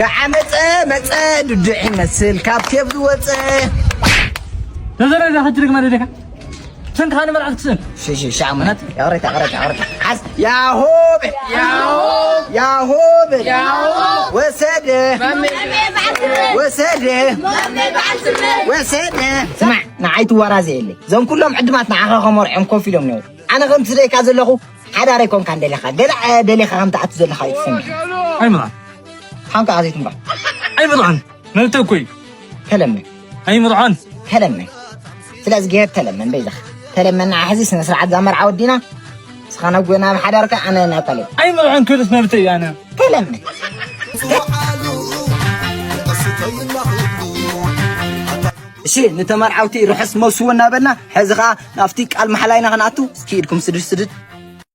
ከዓመፀ መፀ፣ ድዱዕ ይመስል ካብ ቴብ ዝወፀ። ተዘረጋ ሕጂ ደግማ ደደካ። ሰንካ ንመርዓት ክስን። ሽሽ ሻሙናት ያወረታ ያወረታ ያወረታ። ዓስ ያሆብ ያሆብ ያሆብ ወሰደ ወሰደ ወሰደ። ስማዕ፣ ንዓይ ትወራዘ የለ። እዞም ኩሎም ዕድማት ንዓኻ ከመርዖም ኮፍ ኢሎም ነይሩ። ኣነ ከም ትደይካ ዘለኹ ሓዳር ኣይኮንካን ደሊኻ። ገለ ደሊኻ ከም ትኣቱ ዘለኻ እዩ ትስምዕ። ኣይምራ። ሓንካ ኣዘይትምባ። ኣይምራን። መብተይ እኮ እዩ። ተለመን። ኣይምርዖን። ተለመን። ስለዚ ገይር ተለመን በይዛኻ። ተለመን ንዓ ሕዚ ስነ ስርዓት እዛ መርዓ ወዲና። ንስኻ ናብ ጎና ኣብ ሓዳርካ፣ ኣነ ናብ ካልእ። ኣይምርዖን ክብልስ መብተይ እዩ ኣነ። ተለመን። እሺ፣ ንተመርዓውቲ ርሑስ መውስቦ እናበልና፣ ሕዚ ኸዓ ናብቲ ቃል መሓላይና ክንኣቱ፣ እስኪ ኢድኩም ስድድ ስድድ።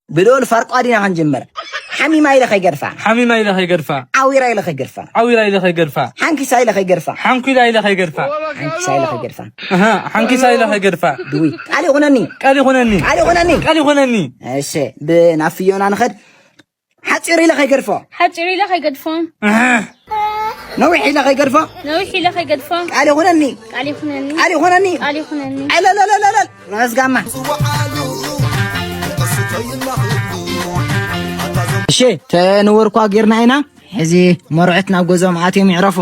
ብልዑል ፋርቋ ዲና ክንጅምር። ሓሚማ ኢለ ከይገድፋ። ሓሚማ ኢለ ከይገድፋ። ዓዊራ ኢለ ከይገድፋ። ዓዊራ ኢለ ከይገድፋ። ሓንኪሳ ኢለ ከይገድፋ። ሓንኪላ ኢለ ከይገድፋ። ሓንኪሳ ኢለ ከይገድፋ። ኣሃ፣ ሓንኪሳ ኢለ ከይገድፋ። ድዊ። ቃል ይኹነኒ። ቃል ይኹነኒ። ቃል ይኹነኒ። ቃል ይኹነኒ። እሺ፣ ብናብ ፍዮና ንኸድ። ሓፂር ኢለ ከይገድፎ። ሓፂር ኢለ ከይገድፎ። ኣሃ። ነዊሕ ኢለ ከይገድፎ። ነዊሕ ኢለ ከይገድፎ። ቃል ይኹነኒ። ቃል ይኹነኒ። ቃል ይኹነኒ። ቃል ይኹነኒ። ኣለለለለለ። ራስ ጋማ። እሺ፣ ተንወርኳ ጌርና ኢና። ሕዚ መርዑት ናብ ገዝኦም ኣትዮም ይዕረፉ።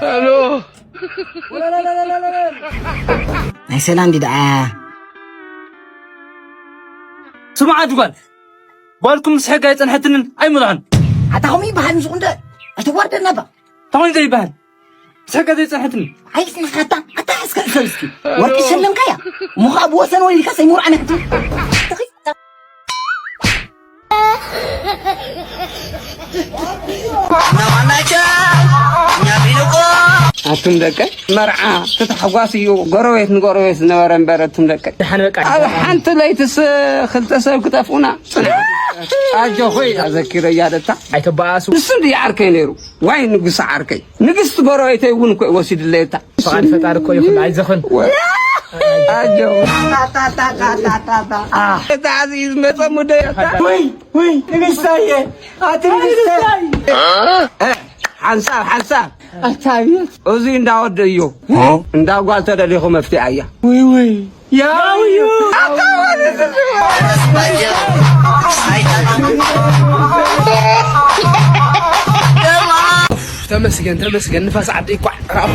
ሄሎ። ናይ ሰላም ዲድኣ። ስምዓ፣ ኣቲ ጓል፣ ጓልኩም ምስ ሕጋ ኣይጸንሐትንን ኣይምልዖን። ኣታ ከምኡ ይበሃል፣ ንስኹም ዶ ኣይትዋርደና ባ? እንታይ ኮይኑ ዘይበሃል? ምስ ሕጋ ዘይጸንሐትኒ። ኣይጽንሐታ፣ ኣታ እስከ እሰብ እስኪ። ወርቂ ሸለምካያ? እሞ ኸዓ ብወሰን ወሊድካ ሰይምርዓን ሕጂ። ኣቱም ደቀይ፣ መርዓ ተተሓጓስ እዩ፣ ጎረቤት ንጎረቤት ዝነበረ እምበር። ኣቱም ደቀይ፣ ደሓን በቃ። ኣብ ሓንቲ ለይትስ ክልተ ሰብ ክጠፍኡና ጽንሑ። ኣጆኹይ፣ ኣዘኪረያ ደታ። ኣይተባኣሱ። ንሱ እንድዩ ዓርከይ ነይሩ። ዋይ ንጉስ ዓርከይ፣ ንግስቲ ጎረቤተይ እውን እኮ ወሲድለይ እታ። ፍቓድ ፈጣሪ እኮ ይኹን፣ ኣይዘኽን። ወ-፣ ኣጆ። እታ ኣብዚ ዝመጸ ሙደ እታ። ወይ፣ ወይ፣ ንግስታየ፣ ኣቲ ንግስተ። እ፣ ሓንሳብ፣ ሓንሳብ። ኣታ ኣብየት። እዚ እንዳወደ እዩ። እንዳ ጓል ተደሊኹ መፍትያ እያ። ወይ፣ ወይ። ያው እዩ። ተመስገን፣ ተመስገን፣ ንፋስ ዓደይ ኳዕ ረኣኹ።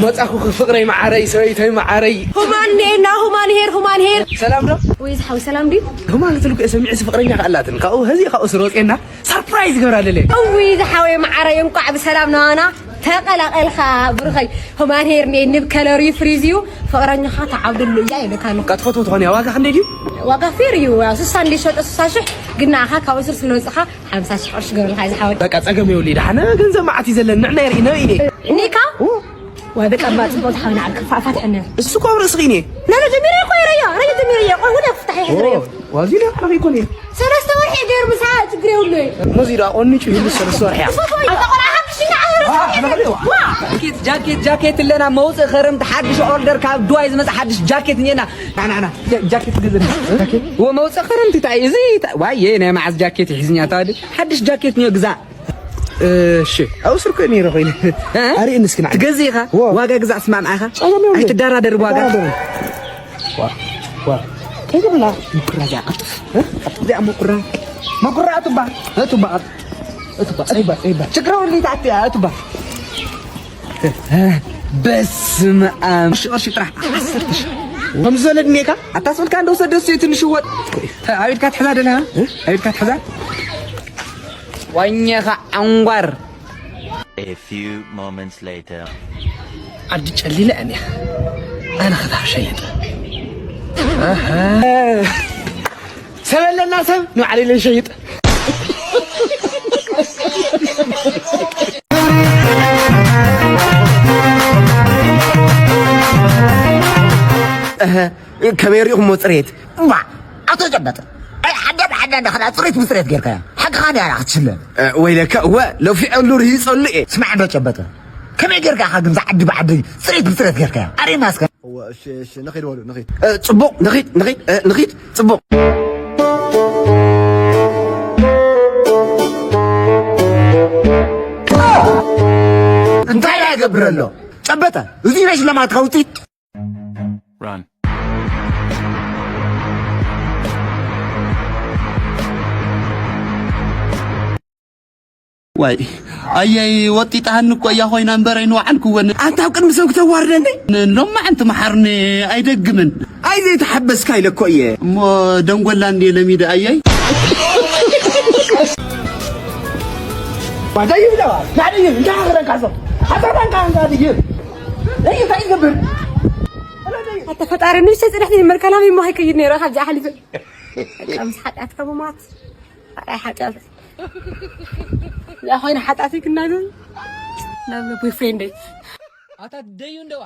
መጻኹ ፍቕረይ መዓረይ፣ ሰበይተይ መዓረይ። ሁማን ኔና፣ ሁማን ሄር፣ ሁማን ሄር። ሰላም ዶ? ወይ ዝሓው ሰላም ድዩ? ሁማን ክትልኩ ሰሚዐ ፍቕረኛ ከኣላትን። ካብኡ፣ ሀዚ ካብኡ ስሮጤና። ሰርፕራይዝ ገብራ ኣለለ። እዊ ዝሓወይ መዓረይ፣ እንቋዕ ብሰላም ናባና ተቐላቐልካ ብሩኸይ። ሁማን ሄር ኔ ንብ ከለር እዩ፣ ፍሪዝ እዩ። ፍቕረኛኻ ተዓብደሉ እያ ይብለካ ኣለኹ። በቃ ትፈትዎ ትኾን እያ። ዋጋ ክንደይ ድዩ? ዋጋ ፌር እዩ። ያው ስሳ እንድዩ ዝሸጦ ስሳ ሽሕ፣ ግን ንዓኻ ካብ ሱር ስለ ወፅኻ ሓምሳ ሽሕ ቅርሺ ገብርልካ እዩ ዝሓወይ። በቃ ጸገም የብሉ። ደሓነ ገንዘብ መዓት እዩ ዘለን። ንዕና የርኢ፣ ነርኢ እኔ። እኔካ? ኦ። ወይ በቃ፣ እባ ጽቡቕ ተሓውና፣ ዓርኪ ፋ-፣ ፋትሐና። እሱ እኮ ኣብ ርእስኺ እኔ። ና፣ ና፣ ጀሚረ እኮ ይረዮ፣ ረዮ ጀሚረ እየ። ቆይ፣ ወደ ፍታሕ እየ ኦ፣ ዝረዮ። ዋዚ ነው፣ አረ ይኮን። ሰለስተ ወርሒ ገይሩ ምሳ ችግር የብሉ። ሙዚ ዳ ቆንጩ ይሉ ሰለስተ ወርሒ። እሱ እኮ ይቆራ ሀብሽና። ዋ! ጃኬት፣ ጃኬት፣ ጃኬት ኣለና፣ መውፅእ ኸረምቲ ሓድሽ ኦርደር ካብ ዱባይ ዝመፅእ ሓድሽ ጃኬት እኒኤና። ና፣ ና፣ ና። ጃ-፣ ጃኬት ግዘ። ጃኬት? ወ-፣ መውፅእ ኸረምቲ ታይ፣ እዚ ታይ፣ ዋየ፣ ናይ መዓዝ ጃኬት ሒዝኛ ታዲ? ሓድሽ ጃኬት እኒኦ ግዛ። እሺ፣ ኣብ ስር ኮይኑ ነይረ ኮይኑ። እ? ኣርእየኒ እስኪ ንዓይ። ትገዝእ ኢኻ? ዎ። ዋጋ ግዛእ ስማምዓኻ? ጸገም የብሉን። ኣይትደራደር ብዋጋ? ኣይደራደርን። ዋ፣ ዋ። እንታይ ትብላ? ምኩራ እዚኣ ቀልጥፍ። እ? ቀልጥፍ እዚኣ ምኩራ። ምኩራ እቱባ። እቱባ፣ እቱባ፣ እቱባ፣ እቱባ። ችግር የብሉን፣ ይትኣቱ እያ፣ እቱባ። በስመ ኣብ። ቅርሺ፣ ቅርሺ ጥራሕ፣ ዓሰርተ ሺህ። ከምዚ ዘሎ ድኔካ? ኣታ ስልካ እንደው ሰደሱ ትንሽ ወጥ። ኣብ ኢድካ ትሕዛ ደለኻ? እ? ኣብ ኢድካ ትሕዛ? ዋኘኻ ዓንጓር። A few moments later. ዓዲ ጨሊለ እኔ ኣነ ኸታ ሸይጥ። ኣሃ። ሰብ ኣለና ሰብ ንባዕለይ ኢለ ሸይጥ። እህ፣ ከመይ ሪኢኹሞ ጽሬት? እዋ፣ ኣቶ ጨበጠ። ኣይ፣ ሓደ ብሓደ እንዳኸዳ ጽሬት ብጽሬት ጌርካያ። ሓቅኻ ድያ ክትሽለም? እ፣ ወይለከ፣ እወ፣ ለፊዐሉ ርሂጸሉ እየ። ስማዕ እንዶ ጨበጠ። ከመይ ጌርካ ኢኻ ግን ዝዓዲ ብዓዲ ጽሬት ብጽሬት ጌርካያ? ኣርእየና እስከ። እሺ፣ እሺ፣ ንኺድ በሉ፣ ንኺድ። እ፣ ጽቡቕ፣ ንኺድ፣ ንኺድ፣ እ፣ ንኺድ፣ ጽቡቕ። እንታይ ደኣ ይገብር ኣሎ? ጨበጠ። እዚ ናይ ሽልማትካ ውጽኢት። Run. ዋይ፣ ኣየይ፣ ወጢጣሃኒ እኮ እያ ኮይና እምበር ኣይንወዓልኩወን። ኣንታ ኣብ ቅድሚ ሰብ ክተዋርደኒ? ን-፣ ሎማዓንቲ መሓርኒ ኣይደግምን። ኣይ ዘይተሓበስካ ኢለ እኮ እየ። እሞ ደንጎላ እንድየ ለሚደ ኣየይ። ዋይ፣ ደይብ ደዋ፣ ና ደይብ፣ እንታይ ኣኽረካ ሰው? ሓሳባንካ እንካ ደይብ። ደይብ፣ እንታይ ትገብር? ኣታ ፈጣሪ፣ ንእሽተይ ጽንሕቲ ይመልካ፣ ናበይ እሞ ከይከይድ ነይረ፣ ካብዚ ሓሊፈ። በቃ ምስ ሓጢኣትካ ምሟት። ኣይ ሓጢኣት። እዚኣ ኮይና ሓጢኣተይ ክናገር ናብ ቦይፍሬንደይ። ኣታ ደዩ እንደዋ።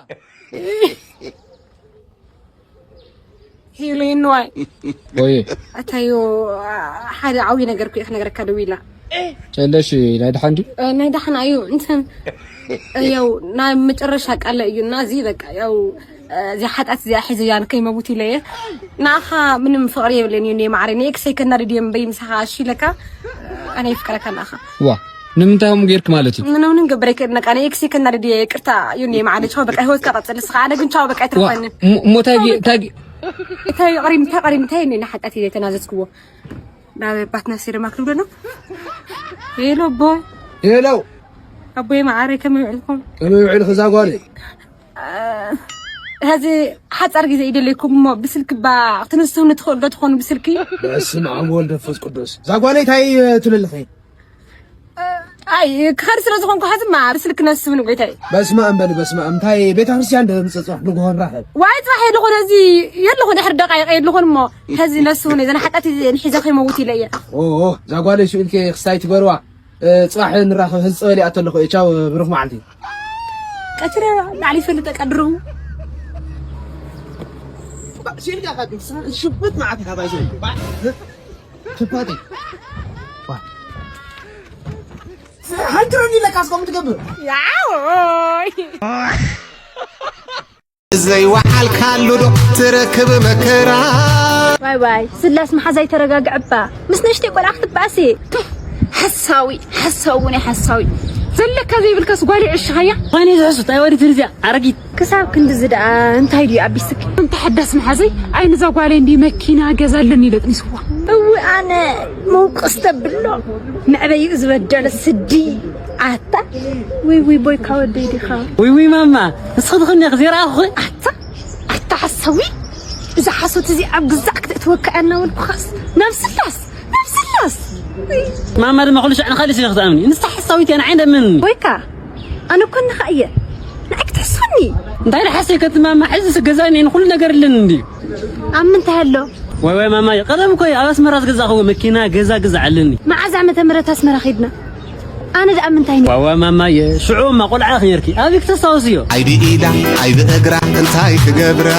ሄሎ፣ ንዋይ። ወይ። ኣታዮ፣ ሓደ ዓብዪ ነገር እኮ እየ ክነግረካ ደዊላ። ጨለሽ ናይ ደሓን ድዩ? እ፣ ናይ ደሓን እዩ። እንትን፣ ያው፣ ናይ መጨረሻ ቃለ እዩ እና እዚ በቃ፣ ያው፣ እ፣ እዚኣ ሓጢኣት እዚኣ ሒዘያ ንከይመውት ኢለ እየ። ንኣኻ ምንም ፍቕሪ የብለይን እዩ፣ እኔ ማዕረ። ንኤክሰይ ከናድድ እየ እምበይ ምሳኻ እሺ ኢለካ፣ ኣነ ይፍቀረካ ንኣኻ። ዋ፣ ንምንታይ ከምኡ ጌርክ ማለት እዩ? ምንም፣ ምንም ገበረ ይክእል ነቃ፣ ንኤክሰይ ከናድድ እየ፣ ይቅርታ እዩ፣ እኔ ማዕረ። ቻው፣ በቃ ህይወትካ ቀጽል ንስኻ፣ ኣነ ግን ቻው፣ በቃ ዋ፣ ይትረፈኒ። ሞ-፣ ሞ እንታይ ጌ-፣ እንታይ ጌ-፣ እንታይ ቀሪም፣ እንታይ ቀሪም፣ እንታይ እኔ ንሓጢኣት እየ ተናዘዝክዎ። ናብ ኣባት ነፍሲ ድማ ክብሎ ነው። ሄሎ ኣቦ። ሄሎ። ኣቦይ መዓረይ ከመይ ውዕልኩም? ከመይ ውዕልክ እዛ ጓለይ? እ፣ ሕዚ ሓጻር ግዜ ይደለይኩም እሞ ብስልኪ ባ ክትንስውኒ ትኽእሉ ዶ ትኾኑ ብስልኪ? በስመ ኣብ ወልድ መንፈስ ቅዱስ። እዛ ጓለይ እንታይ ትብልልኺ? እ፣ ኣይ፣ ክኸድ ስለ ዝኾንኩ ሕዚ ማ ብስልኪ ነስውኒ ጎይታይ። በስመ ኣብ በሊ፣ በስመ ኣብ። እንታይ ቤተ ክርስቲያን ዶ ምጽጽዋዕ ንግሆ ንራኸብ? ዋይ፣ ጽባሕ የለኹን፣ ሕዚ የለኹን፣ ድሕሪ ደቃይቕ የለኹን እሞ ሕዚ ነስውኒ፣ ዘን ሓጢኣት ንሒዘ ከይመውት ኢለ እየ። ኦ፣ ኦ፣ እዛ ጓለይ ስኢልኪ ክስታይ ትገርዋ። እ፣ ጽባሕ ንራኸብ፣ ህዚ ጸበል ይኣቱ ኣለኹ። ቻው፣ ብሩኽ መዓልቲ። ቀትረ ላዕሊ ይፈልጥ ቀድሩ። ሽፍት መዓት ኢኻ ባይዘ። ሽፋቲ። ሓንቲ ረኒ ለካስ ከምኡ ትገብር። ያው። ዘይወዓልካሉ ዶ ትረክብ መከራ? ዋይ ዋይ፣ ስላስ መሓዛይ ተረጋግዕባ። ምስ ንእሽተይ ቆልዓ ክትበኣሲ። ቱፍ፣ ሓሳዊ፣ ሓሳዊ፣ ናይ ሓሳዊ። ዘለካ ዘይብልካስ ጓል ይዕሽኻያ። ኾይነ ዝሕሱት ኣይወዲትን እዚኣ ኣረጊት። ክሳብ ክንድዚ ደኣ እንታይ ድዩ ኣቢስክ? እንተ ሓዳስ መሓዘይ፣ ኣይ ንዛ ጓለይ እንዲ መኪና ገዛ ኣለኒ ኢለ ጥኒስዋ። እው ኣነ መውቅስ ተብሎ። መዕበይኡ ዝበደለ ስዲ። ኣታ፣ ውይ ውይ ቦይካ ወደይ ዲኻ? ውይ ውይ ማማ፣ ንስኺ ትኽኒ ኢኺ ዘይረኣኹኺ። ኣታ፣ ኣታ ሓሳዊ፣ እዛ ሓሶት እዚኣ ኣብ ግዛዕ ክተእትወካ እያ እናበልኩኻስ፣ ናብ ስላስ፣ ናብ ስላስ። ማማ ድማ ኩሉ ሻዕ ንኻልእ ኢኺ ትኣምኒ። ንሳ ሓሳዊት እያ፣ ንዓይ እንደምን? ወይካ፣ ኣነ እኮ ንኻ እየ። ንዓይ ክትሕስኒ። እንታይ ደሓሰይ ከቲ ማማ፣ ሕዚ ገዛ እኔ ንኹሉ ነገር ኣለኒ እንድዩ። ኣብ ምንታይ ኣሎ? ዋይ ዋይ ማማየ፣ ቀደም እኮ ኣብ ኣስመራ ዝገዛእኽዎ መኪና፣ ገዛ ግዛዓለኒ። መዓዝ ዓመተ ምህረት ኣስመራ ኸይድና? ኣነ ደኣ ምንታይ ነይረ? ዋዋ ማማየ፣ ሽዑ እማ ቆልዓ ኢኺ ነርኪ። ኣበይ ክተስታውስዮ? ኣይብኢዳ ኣይብእግራ እንታይ ክገብራ?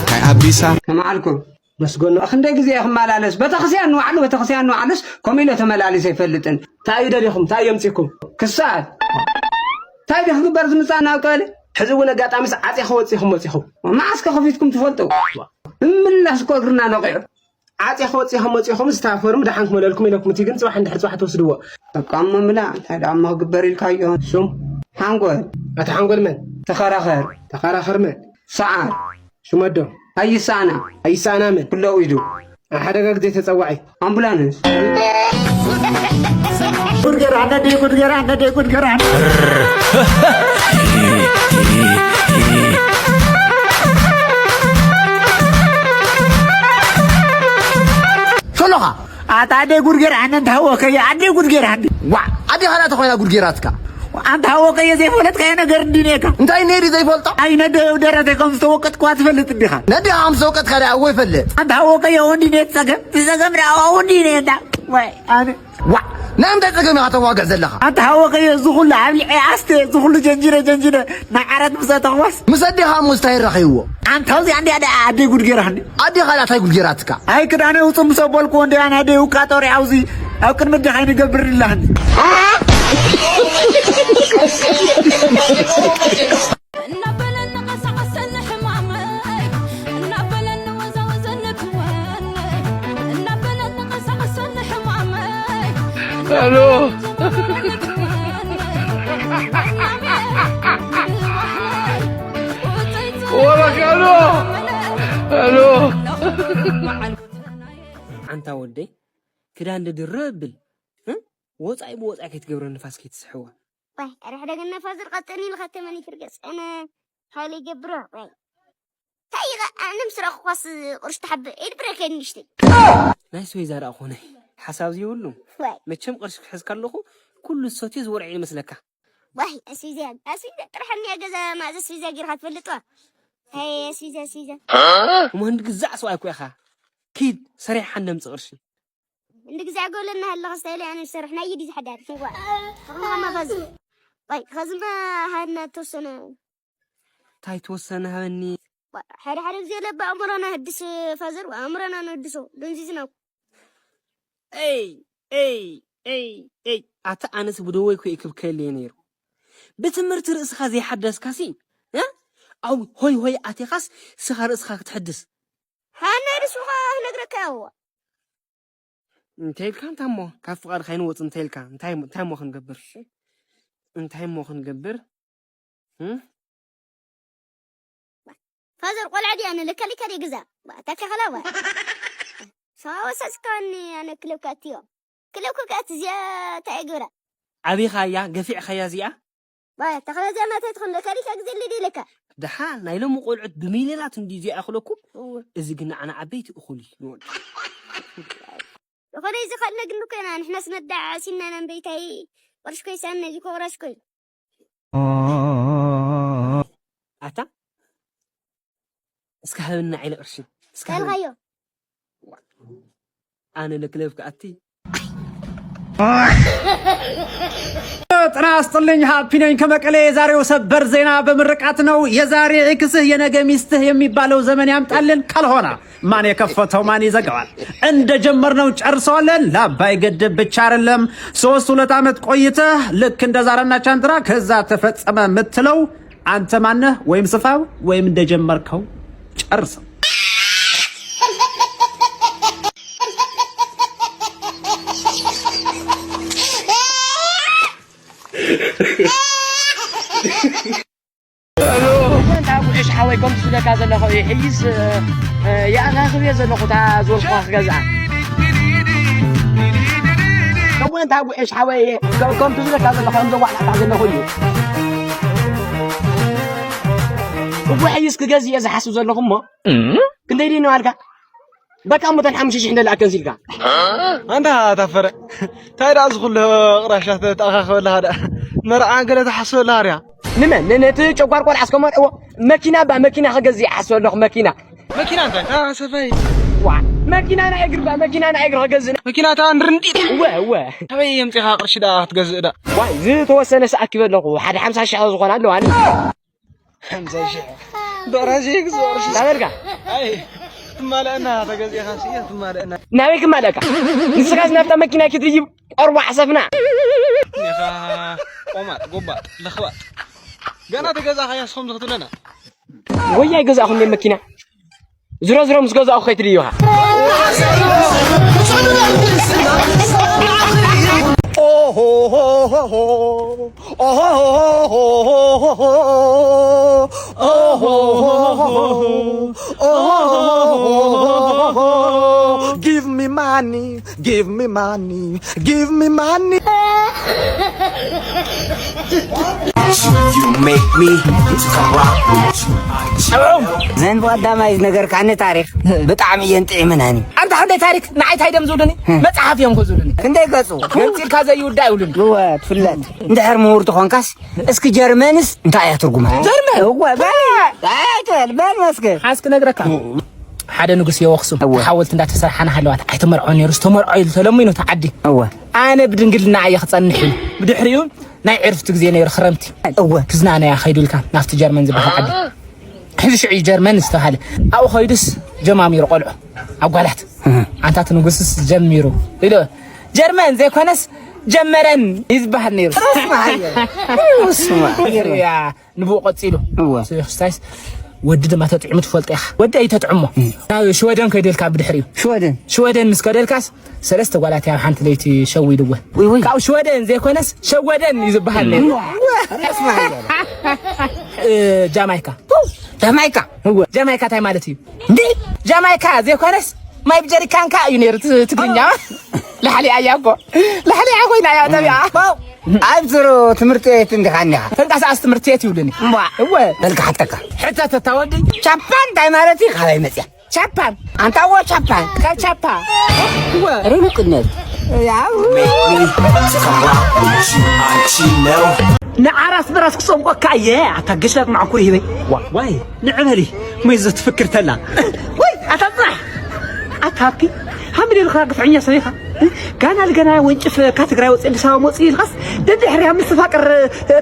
እንታይ ኣቢሳ? ከመዓልኩም መስገኖ፣ ክንደይ ግዜ እየ ክመላለስ? ቤተክርስትያን ንባዕሉ፣ ቤተክርስትያን ንባዕሉስ ከምኡ ኢለ ተመላሊሰ ኣይፈልጥን። እንታይ እዩ ደሊኹም? እንታይ የምጺኩም? ክሰኣል። እንታይ ድዩ ክግበር ዝምጻእ ናብ ቀበሌ? ሕዚ እውን ኣጋጣሚስ ዓጽያ ክወጽእኹም መጺኹም። መዓስ ከ ከፊትኩም ትፈልጡ? እምላስ እኮ እግርና ነቒዑ። ዓጽያ ክወጽእኹም መጺኹም፣ ስታፈርም ደሓን ክመለልኩም ኢለኩም። እቲ ግን ጽባሕ እንድሕር ጽባሕ ትወስድዎ። በቃ እሞ ምላ፣ እንታይ ደኣ እሞ ክግበር ኢልካዮ? ሹም። ሓንጎል። ኣታ ሓንጎል መን? ተኸራኸር። ተኸራኸር መን? ሰዓር። ሽመዶ። ኣይሰኣና። ኣይሰኣና መን? ኩሎ ኢዱ። ኣብ ሓደጋ ግዜ ተጸዋዒ። ኣምቡላንስ። ጉድ ገራ፣ ነደይ ጉድ ገራ፣ ነደይ ጉድ ገራ። ሸሎኻ። ኣታ ኣደይ ጉድ ገራ፣ ኣነ እንተ ሃወኸየ፣ ኣደይ ጉድ ገራ፣ ኣደይ። ዋ፣ ኣደይ ኻልኣተ ኮይና ጉድ ገራትካ። ኣንታ ሃወኸየ ዘይፈለጥካዮ ነገር እንዲኔካ። እንታይ ነይሩ ዘይፈልጦ? ኣይ ነደ ደረተ ከም ዝተወቀጥኩዋ ትፈልጥ እንዲኻ? ነደ ከም ዝተወቀጥካ ደኣ እወ ይፈልጥ። ኣንታ ሃወኸየ ወንዲ ኔት ጸገም፣ ጸገም ደኣ ወንዲ ኔት። ዋይ፣ ኣነ። ዋ፣ ናይ እንታይ ጸገም ኢኻ ተዋግዕ ዘለኻ? ኣንታ ሃወኸየ እዚ ኹሉ ኣብሊዐ ኣስተ፣ እዚ ኹሉ ጀንጂረ፣ ጀንጂረ፣ ናይ ዓራት ምስ ኣተኽዋስ። ምስ ኣዴኻ እሞ እንታይ ረኺብዎ? ኣንታ ኣብዚ ኣንዲ ኣደ-፣ ኣደይ ጉድ ገይራኒ። ኣዴኻ ደኣ እንታይ ጉድ ገይራትካ? ኣይ ክዳነይ ውጹእ ምስ ኣበልኩ ወንድያ ናደይ ውቃጦሪ ኣብዚ ኣብ ቅድሚ ኣዴኻ ይንገብር ኢላኒ። እናበለ እናቐሳቐሰ ንሕማማ Alô? Ora, alô? Alô? ኣንታ ወደይ፣ ክዳን ድርብ ብል፣ እ? ወጻኢ ብወጻኢ ከይትገብሮ፣ ንፋስ ከይትስሕዋ። ዋይ፣ ኣረ ሕደገና ፋዘር፣ ቀጠን ኢልካ ተመን ይትርገጽ። ኣነ ሓይለ ይገብሮ። ዋይ። እንታይ ኢኻ? ኣነ ምስ ረኣኹኳስ ቁርሽ ትሓብእ። ኢድ ብረከ ንእሽተይ። ናይ ስዊዛ ደኣ ኮነ። ሓሳብ ዘይብሉ። ዋይ። መቸም ቅርሺ ክሕዝ ከለኹ ኩሉ ዝሰትዮ ዝወርዐ ይመስለካ። ዋይ፣ ኣስዊዛ፣ ኣስዊዛ፣ ጥራሕ እኒኣ ገዛ ማእዘ ኣስዊዛ ጌርካ ትፈልጥ ዋ? ኣይ፣ ኣስዊዛ፣ ኣስዊዛ። እሞ ህንዲ ግዛዕ ሰብኣይ እኮ ኢኻ። ኪድ፣ ሰሪሕ ሓንደ ኣምጽእ ቅርሺ። እንዲ ግዛዕ ጎለና ኣለኻ ስታይል ኣነ ዝሰርሕ ናይ ይዲ ዝሓዳር። ዋ፣ ተኸማማ ፋዝ። ዋይ፣ ኸዝማ ሃና ተወሰነ። እንታይ ተወሰነ ሃበኒ? ዋ፣ ሓደ ሓደ ግዜ ለባ ኣእምሮና ህድስ ፋዘር፣ ኣእምሮና ንህድሶ። ደንዚዝና እኮ። ኤይ፣ ኤይ፣ ኤይ፣ ኤይ። ኣታ ኣነስ ብደወይ ኮ ይክብከል እየ ነይሩ። ብትምህርቲ ርእስኻ ዘይሓደስካሲ፣ እ? ኣብ ሆይ ሆይ ኣቴኻስ ስኻ ርእስኻ ክትሕድስ። ሃና ርእሱ ኸኣ ክነግረካ እዋ። እንታይ ኢልካ? እንታይ እሞ? ካብ ፍቓድካ ኣይንወጽእ እንታይ ኢልካ? እንታይ እሞ፣ እንታይ እሞ ክንገብር? እንታይ እሞ ክንገብር? እም? ፋዘር ቆልዓ ድያ? ኣነ ለካሊካ ድየ ግዛ። ዋ፣ ታካ ኸላ ዋ። ሰዋ ወሳስካኒ ኣነ ክለብ ካትዮ። ክለብ ከካት እዚኣ እንታይ እያ ግብራ? ዓቢኻያ፣ ገፊዕኻያ እዚኣ? ዋ፣ ተኸላ እዚኣ ናተይ ትኹን ለካሊካ ግዜ ልዲ ለካ። ደሓን ናይ ሎሚ ቆልዑት ብሚልዮናት እንዲ እዚኣ ይኣኽለኩም። እወ። እዚ ግን ንዓና ዓበይቲ እኹል እዩ። ዝኾነ እዚ ኸድነ ግን ኮይና ንሕናስ ነዳዕ ሲና ኢና እምበይታይ። ቅርሽ ኮይሳነ እዚ ኮራሽ ኮይ። ኣታ እስከ ሃብና ዓይለ ቅርሺ። እስከ ሃብና። ካልኻዮ። ኣነ ለክለብ ክኣቲ። ጤና ይስጥልኝ፣ ሃፒ ነኝ ከመቀሌ። የዛሬው ሰበር ዜና በምርቃት ነው። የዛሬ ኤክስህ የነገ ሚስትህ የሚባለው ዘመን ያምጣልን። ካልሆነ ማን የከፈተው ማን ይዘጋዋል? እንደጀመርነው ጨርሰዋለን። ለአባይ ግድብ ብቻ አይደለም፣ ሶስት ሁለት ዓመት ቆይተህ ልክ እንደ ዛራና ቻንድራ ከዛ ተፈጸመ የምትለው አንተ ማነህ? ወይም ስፋው ወይም እንደጀመርከው ጨርሰው። እወ፣ እንታ ጉዕሽ ሓወይ፣ ከምቲ ዝብለካ ዘለኹ ይሕይስ፣ እ፣ እ፣ ይኣኻኽብ እየ ዘለኹ፣ እታ ዝበልኩኻ ክገዝኣ። እወ፣ እንታ ጉዕሽ ሓወይ፣ ከ-፣ ከምቲ ዝብለካ ዘለኹ፣ ከምዞም ዋዕላዕላዕ ዘለኹ እዩ። እወ፣ ሕይስ ክገዝእ እየ ዝሓስብ ዘለኹ እሞ፣ ክንደይ ድዩ እናበልካ? በቃ እሞ እተን ሓሙሽተ ሽሕ እንደልኣከን ሲልካ። ኣንታ ታፈረ፣ እንታይ ደኣ እዚ ኩሉ ቅራሻት ተኣኻኸበላ ደኣ? መርዓ ገለ ትሓስበላ ድያ? ንመን? ን-፣ ነቲ ጨጓር ቆልዓ እስከ መርዕዎ። መኪና ባ፣ መኪና ክገዝእ ይሓስብ ኣለኹ፣ መኪና። መኪና እንታይ? እታ ሰፈይ። ዋ፣ መኪና ናይ እግሪ ባ፣ መኪና ናይ እግሪ ክገዝእ። መኪና እታ እንድርንጢጥ። እወ፣ እወ። ኣበይ የምጺኻ ቅርሺ ደኣ ክትገዝእ ደኣ? ዋይ፣ ዝተወሰነ ሰኣኪበ ኣለኹ። ሓደ ሓምሳ ሽሕ ዝኾና ኣለዋ። ሓምሳ ሽሕ። ብቕራሽ ይግዝኦ ቅርሺ። ታበልካ? ኣይ፣ ትማለአና ተገዚእኻ ሲ፣ ትማለአና። ናበይ ክማለካ? ንስኻስ ናብታ መኪና ክትድይብ ቆርባዕ ሰፍና። ኢኻ ቆማጥ፣ ጎባጥ፣ ለኽባጥ። ገና ተገዛእኻያ እስኹም ዝኽትለና። ወይ ኣይገዛእኹም እየ መኪና። ዝሮ ዝሮ ምስ ገዛእኹ ከይትድይኻ። Give me money, give me money, give me money. You make me to rock with you. ዘን ብቐዳማይ ዝነገርካኒ ታሪኽ ብጣዕሚ እየን ጥዒመናኒ። ኣንታ ክንደይ ታሪክ ንዓይ ታይ ደም ዝብሉኒ? መጽሓፍ እዮም እኮ ዝብሉኒ። ክንደይ ገጹ? ገንጺልካ ዘይውዳእ ይብሉኒ። እወ፣ ትፍለጥ። እንድሕር ምሁር ተኾንካስ፣ እስኪ ጀርመንስ እንታይ እያ ትርጉማ? ጀርመን? እወ፣ በል። ኣይትበል፣ በል መስገን። ሓዝ ክነግረካ። ሓደ ንጉስ የወኽሱም እወ። ሓወልቲ እንዳተሰርሓ ናሃለዋት ኣይተመርዖ ነይሩ፣ ዝተመርዖ ኢሉ ተለሚኑ ተዓዲ። እወ። ኣነ ብድንግልና እየ ክጸንሕ ኢሉ። ብድሕሪኡ ናይ ዕርፍቲ ግዜ ነይሩ፣ ክረምቲ። እወ። ክዝናነያ ኸይዱ ኢልካ ናብቲ ጀርመን ዝበሃል ዓዲ። ሕዚ ሽዑ እዩ ጀርመን ዝተባሃለ። ኣብኡ ኸይዱስ ጀማሚሩ ቆልዑ፣ ኣጓላት። እህ። ኣንታ እቲ ንጉስስ ጀሚሩ ኢሉ፣ ጀርመን ዘይኮነስ ጀመረን እዩ ዝበሃል ነይሩ። ሩስማ ሃየ። ሩስማ። ያ፣ ንብኡ ቀጺሉ። እወ። ስለ ክርስታይስ ወዲ ድማ ተጥዕሙ ትፈልጦ ኢኻ። ወዲ ኣይተጥዕሞ። ናብ ሽወደን ከይደልካ ብድሕሪኡ። ሽወደን? ሽወደን ምስ ከደልካስ ሰለስተ ጓላት ኣብ ሓንቲ ለይቲ ሸዊድወ። ውይ፣ ውይ። ካብ ሽወደን ዘይኮነስ ሸወደን እዩ ዝበሃል ነይሩ። እ፣ ጃማይካ። ጃማይካ? እወ። ጃማይካ እንታይ ማለት እዩ? እንዴ? ጃማይካ ዘይኮነስ ማይ ብጀሪካንካ እዩ ነይሩ ት-፣ ትግርኛ። ላሕሊ ኣያ እኮ። ላሕሊ ኣያ ኮይና እያ ጠቢዓ። ኣብ ዝሮ ትምህርቲ ቤት እንዲኻ እኒኻ? ተንቀሳቐስ ትምህርቲ ቤት ይብሉኒ። እዋ። እወ። በልካ ሓተካ። ሕተት እታ ወዲ። ቻፓን እንታይ ማለት እዩ? ካበይ መፅያ? ቻፓን። ኣንታ እዎ ቻፓን። ካብ ቻፓ። እወ። ርኑቅነት። ያው። ንዓራስ በራስ ክጸምቆካ እየ። ኣታ ገሽላጥ ማዕኩር ይበይ። ዋ-፣ ዋይ፣ ንዕበሊ። ሞይ ዘትፍክር ተላ። ወይ፣ ኣታ ጽናሕ። ኣታ ሃፒ። ሃምል ኢልካ ግፍዐኛ ሰብ ኢኻ። ጋና ልገና ወንጭፍ ካብ ትግራይ ወፂእ ኣዲስ ኣበባ መፅእ ኢልካስ ደድሕርያ ምስ ተፋቅር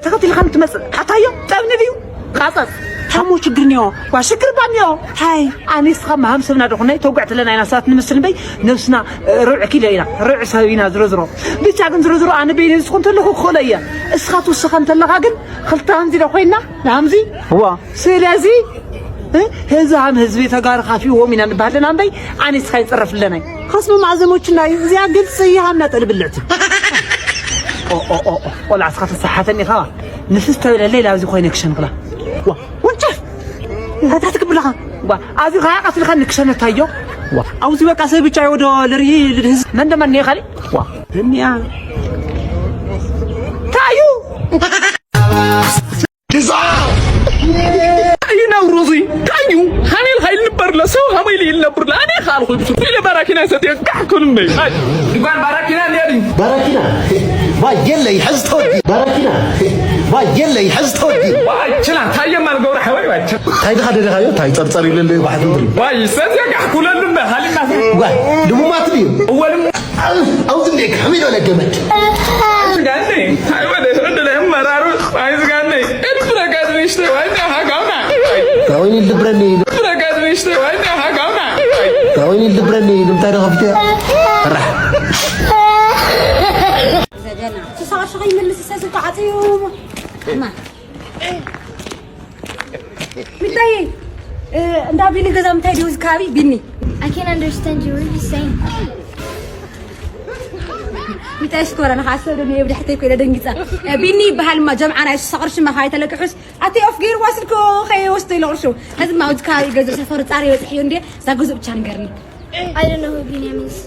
ተኸቲልካ ንትመፅእ። ኣታዮ፣ ጠብኒ ድዩ? ቃፀፅ። ታሞ ችግር እኒኦ። ዋ ሽግር ባኒዮ። ሃይ፣ ኣነ ንስኻ መሃም ሰብና ደኹናይ ተጓዕ ትለና ኢና ሰባት ንምስል እምበይ ነብስና ርብዒ ኪሎ ኢና። ርብዒ ሰብ ኢና ዝሮ ዝሮ። ብቻ ግን ዝሮ ዝሮ ኣነ በይነ ዝኹን ተለኹ ክኽእሎ እየ። እስኻ ትውስኸ እንተለኻ ግን ክልተ ሃምዚ ዶ ኮይንና? ንሃምዚ? እዋ። ስለዚ፣ እ፣ ህዝባም ህዝቢ ተጋሩ ካፊእዎም ኢና ንበሃል ኣለና እምበይ፣ ኣነ ንስኻ ይንፀረፍ ኣለናይ። ከስምማዕ ዘመችና እዩ። እዚኣ ግልፂ ይሃና ጠል ብልዕቲ። ኦ፣ ኦ፣ ኦ፣ ኦ፣ ቆልዓ እስኻ ተሰሓተኒ ኢኻ። ንፍስ ተብለለይ ላብዚ ኮይነ ክሸንክላ። ዋ፣ ወንጨፍ! እንታይ ትገብር ኣለኻ? ዋ፣ ኣብዚ ኸዓ ቀትልካ ንክሸነታዮ። ዋ፣ ኣብዚ በቃ ሰብ ብቻ ይወዶ ልርኢ ልድህዝ። መን ደማ እኒኦ ካሊእ? ዋ፣ እኒኣ። ታዩ! እዩ ነውሩ እዚ? እንታይ እዩ? ሃሜል ኸይል ንበርለ፣ ሰብ ሃሜል ይል ነብርለ። ኣነ ኻልኹ ብሱ ኢለ ባራኪና ሰትየ ጋሕ ኩን እምበይ። ኣይ፣ ድጓን ባራኪና እንዲያ ድዩ? ባራኪና። ዋይ፣ የለይ፣ ሕዝ ተወዲ። ባራኪና። ዋይ፣ የለይ፣ ሕዝ ተወዲ። ዋይ፣ ችላ፣ ታየ ማል ገብረ ሓወይ፣ ዋይ፣ ችላ። ታይ ድኻ ደለኻዮ? ታይ ጸርጸር ይብለሉ፣ ባሕቲ ምድሪ። ዋይ፣ ሰትየ ጋሕ ኩለሉ እምበይ፣ ሃሊና። ዋይ፣ ድሙማት ድዩ? እወ፣ ድሙ- ኣውዝ እንዴ ከሚዶ ለገመድ። ስጋኔ፣ ኣይ ወደ፣ ወደ ላይ መራሩ፣ ኣይ ስጋኔ፣ እድ ብረጋድ ንሽተ፣ ዋይ ዳ ሃጋውና። ታወኒ ድብረኒ። ብረጋድ ንሽተ፣ ዋይ ዳ ሃጋውና። ታወኒ ድብረኒ፣ ንምታይ ደኸፍተ? ራሕ። ዘገና። ተሳቃ ሸኸይ መልስ ሰስልካ ዓጽዩ። እማ። ምንታይ? እ፣ እንዳ ቢኒ ገዛ ምንታይ ድዩ እዚ ከባቢ? ቢኒ። I can't understand you. What are you saying? ምንታይ ሽኮራ ንኻ ሰብ ደም የብድ ሕተይ ኮይነ ደንጊጻ። እ፣ ቢኒ ይበሃል እማ ጀምዓ ናይ ሽሳ ቅርሺ እማ ካይ ተለቅሑስ። ኣቲ ኦፍ ገይርዋ ስልኩ ከይወስዶ ኢለ ቅርሹ። ሕዚ እማ ኣብዚ ከባቢ ገዛ ሰፈር ጻሪ በጽሕ እዩ እንዴ? እዛ ገዛ ብቻ ንገርኒ። I don't know who ቢንያም is.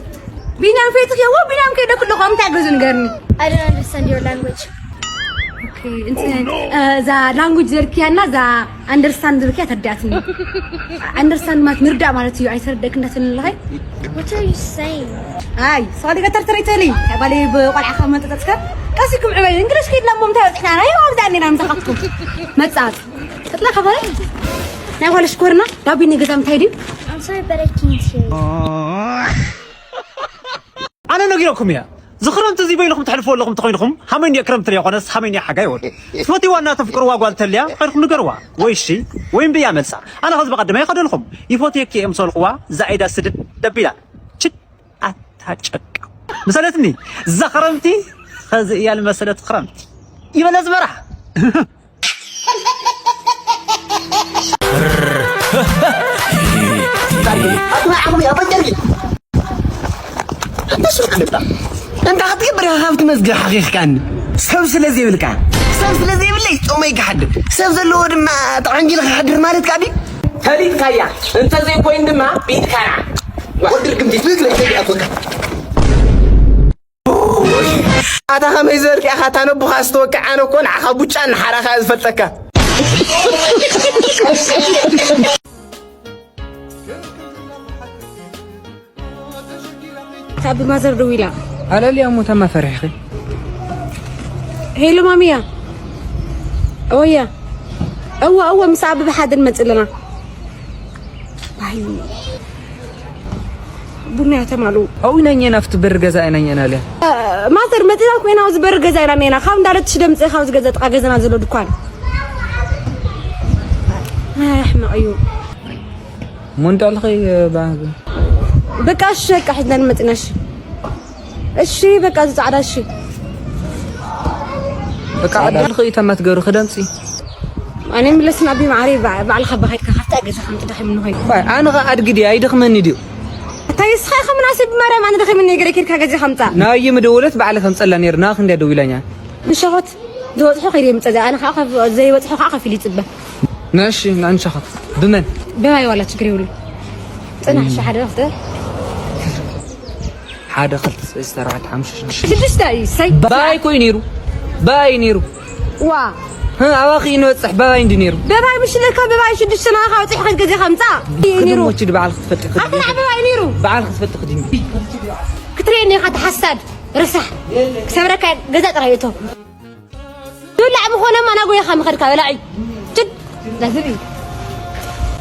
ቢንያም ፈይትኽ የዎ፣ ቢንያም ከይደ ክለኹ፣ እንታይ ገዙ ንገርኒ። I don't understand your language. ኦኬ፣ እንትን፣ እ፣ እዛ ላንጉጅ ዘርክያና፣ እዛ ኣንደርስታንድ ዝብልክያ ተዳትኒ። ኣንደርስታንድ ማለት ምርዳእ ማለት እዩ፣ ኣይተረደእክ እንዳትልልኻይ። What are you saying? ኣይ፣ ሶሊ ገተር ተረይተሊ። ባሌ ብቆልዓ ካብ መንጠጠጥከ፣ ቀሲኩም ዕበይ፣ እንግሊሽ ከይድና እሞ እንታይ በፂሕና? ናይ ኣብዛ እኔና ምሳኻትኩም። መጻት። ክጥላ ከበረ? ናይ ጓል ሽኮርና ዳቢኒ ገዛ ምታይ ድዩ? I'm sorry, but I can't hear you. ኣነ ነጊረኩም እያ። እዚ ክረምቲ እዚ በይንኹም ትሕልፍዎ ኣለኹም እንተኾይንኹም፣ ሃመይ እንድየ ክረምቲ ዘይኮነስ፣ ሃመይ እንድየ ሓጋይ ወዱ። ትፈትይዋ እና ተፍቅርዋ ጓል ተልያ፣ ኸይድኩም ንገርዋ። ወይ እሺ፣ ወይ እምቢ እያ መልሳ። ኣነ ኸዚ ብቐደመ ይኸደልኹም። ይፈትየኪ እየ ምስ በልኽዋ፣ ዛኢዳ ስድድ ደቢላ። ችድ ኣታ ጨቃ። መሰለትኒ፣ እዛ ክረምቲ ኸዚ እያ ልመሰለት ክረምቲ። ይበለ ዝበራ። ኣቱና ዓቕሚ ኣበጀርጊ። ኣንተ ሱቅ ልባ። እንታ ክትገብር ኢኻ ካብቲ መዝገብ ሓኺኽካኒ? ሰብ ስለ ዘይብልካ። ሰብ ስለ ዘይብለይ ጾመይ ክሓድር። ሰብ ዘለዎ ድማ ተቐንጊሉ ክሓድር ማለት ከኣ ድዩ? ፈሊጥካያ። እንተ ዘይኮይን ድማ ብኢድካ ንዓ። ወዲ ርግምቲ ትግለ ይተቢኣቶካ። ኣታ ኸመይ ዝበልካ ኢኻ፣ እታ ነቦኻ ዝተወቅዐ ኣነ እኮ ንዓኻ ቡጫ ንሓራኻ እየ ዝፈልጠካ። ካብ ማዘር ደዊላ። ኣለልያ እሞ ተማ ፈሪሕኺ። ሄሎ ማሚያ። ኦያ። እወ፣ እወ፣ ምስ ኣቢ ብሓደ ንመጽእ ኣለና። ባይ። ቡና ያተማሉ። ኣው ኢና እኛ ናፍቲ በር ገዛ ኢና እኛ ናለ። እ፣ ማዘር መጺና ኮይና ኣብዚ በር ገዛ ኢና ኔና። ካብ እንዳለት ሽደምጽእ ካብ ዝገዛ ጥቃ ገዛና ዘሎ ድኳን። ኣይ፣ ኣሕመቕ እዩ። እሞ እንዳልኸይ፣ እ፣ ባ-፣ በቃ እሺ፣ በቃ ሒዝና ንመጽእ ኢና፣ እሺ። እሺ፣ በቃ እዚ ጻዕዳ፣ እሺ። በቃ ጻዕዳ። ዓዲ ልኽኢ ተመትገሩ ክደምጺ። ኣነ ምለስ ናቢ ማዕሪ ባዕልኻ በኻይድካ ካብታ ገዛ ከምቲ ደኺምኒ ኮይኑ። ኣነ ኸ ኣድግዲ ኣይደኽመኒ ድዩ? እንታይ እስኻ ኢኻ ምናስብ ብማርያም ኣነ ደኺምኒ ገለ ኬድካ ገዛ ከምጻ። ናብይ ምደወለት ባዕሊ ከምጸላ ነይሩ ናኽ እንዲያ ደዊላኛ። ንሸኾት ዝበጽሖ ከይደ ምጸ ኣነ ከዓ ዘይበጽሖ ከዓ ከፊል ይጽበ። ነሽ ንዕንሸኾት ብመን? ብማይ ዋላ ችግር ይብሉ። ጽናሕ ሸሓደ ክተ ሓደ ክልተ ሰለስተ ኣርባዕተ ሓሙሽተ ሽዱሽተ ሽዱሽተ እዩ ሰይ ባይ ኮይ ነይሩ ባይ ነይሩ ዋ ህ ኣባኺ ንበፅሕ በባይ እንዲ ነይሩ በባይ ምሽለካ በባይ ሽዱሽተ ናኻ ወፂሕ ከድ ገዜ ከምፃ እዩ ነይሩ ክድሞች ድበዓል ክትፈጥ ኣክላ በባይ ነይሩ በዓል ክትፈጥ ክድሚ ክትሬኒ ኢኻ ተሓሳድ ረሳሕ ክሰብረካ ገዛ ጥራይ እቶ ዝብላዕ ምኾነማ ናጎየኻ ምኸድካ በላዒ ችድ ዳዝብ እዩ